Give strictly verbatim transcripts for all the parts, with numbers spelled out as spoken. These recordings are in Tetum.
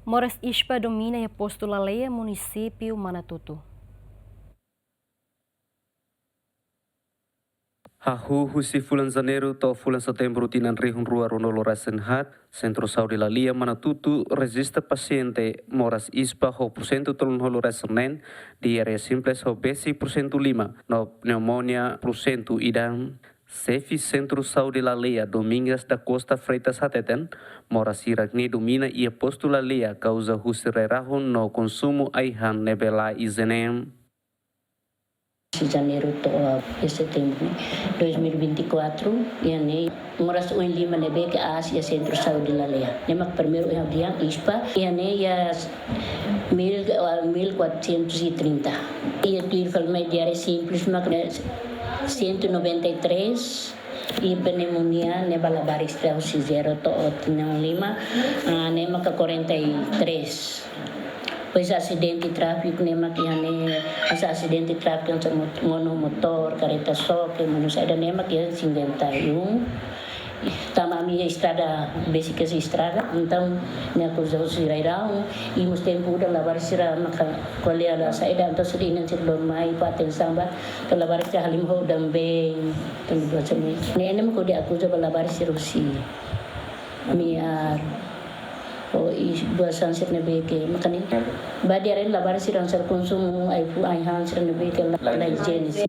Moras ISPA domina iha postu Laleia, munisípiu Manatutu. Hahú husi fulan Janeiru to'o fulan Setembru tinan rihun rua ruanulu resin haat, Sentru Saúde Laleia Manatutu rejista pasiente moras ISPA ho porsentu tolunulu resin neen, diarreia simples ho besi porsentu lima, no pneumonia porsentu ida. Xefe Sentru Saúde Laleia, Domingas da Costa Freitas hateten, moras hirak-ne'e domina iha postu Laleia kauza husi rai-rahun no konsumu ai-han ne'ebé la ijiene. Husi Janeiru to'o, eh, Setembru, dois mil e vinte e quatro, iha ne'e moras oin lima ne'ebé ke aas iha Sentru Saúde Laleia. Ne'e mak primeiru iha dian ISPA, iha ne'e iha mil, eh, mil quatrocentos e trinta. Iha tuir falmai diarreia simples mak, eh, cento e noventa e três, i pneumonia ne'ebé labarik sira husi zero to'o tinan lima, ah, ne'e maka quarenta e três. Depois asidente tráfiku ne'e mak iha ne'e, hanesan asidente tráfiku hanesan mot-, monu motór, kareta xoke, monu saida ne'e mak iha cinquenta e um. Tanba ami estrada, besik ke estraga, entaun ne'e akuza husi rai-rahun, i mós tempu udan labarik sira maka ko'alia la saida, entaun sira inan sira lori mai fó atensaun ba, ke labarik sira halimar ho udan-been, entaun buat sira-ne'e. Ne'e, ne'e mak hodi akuza ba labarik sira husi miar. Ho i buat sira-ne'ebé ke, mak ne'e. Ba diarreia labarik sira hanesan konsumu ai-fu-, ai-han sira-ne'ebé ke la, la ijiene.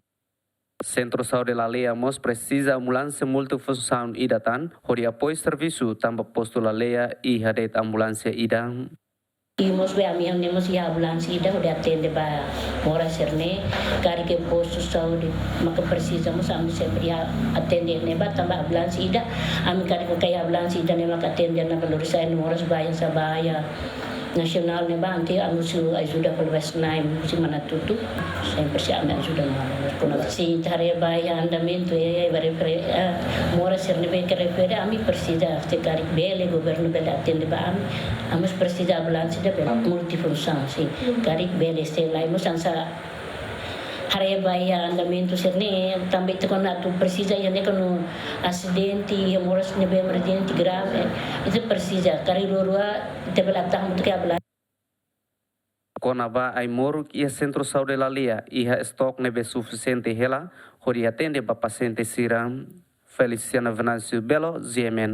Sentru Saúde Laleia mós presiza ambulánsia multifunsaun ida tan, hodi apoiu servisu tanba postu Laleia iha de'it ambulánsia ida. I mós be ami iha ne'e mós iha ambulánsia ida hodi atende ba moras sira-ne'e, karik postu saúde maka presiza mós ami sempre iha atende ne'ebá tanba ambulánsia ida, ami karik ka iha ambulánsia ida ne'e maka atende ona ba lori sai moras ba iha Sabaia. Nasionál ne'ebá entaun ami husu ajuda pelo menos nai husi Manatutu, sempre sei ami ajuda moras. Kuandu sei haree ba iha andamentu, eh, ba refere, eh, moras sira-ne'ebé ke refere, ami presiza, se karik bele, governu bele atende ba ami, ami presiza ambulánsia ida bele multifunsaun, sin. Karik bele sei la, mós hanesan haree ba iha andamentu sira-ne'e, tanba ita kuandu atu presiza iha ne'e kuandu asidente, iha moras ne'ebé emerjente grave, ita presiza, karik rua-rua, ita bele atu hamutuk ho ambulánsia. Kona-ba ai-moruk iha Sentru Saúde Laleia, iha estok ne'ebé sufisiente hela, hodi atende ba pasiente sira. Feliciana Venâncio Belo, G M N.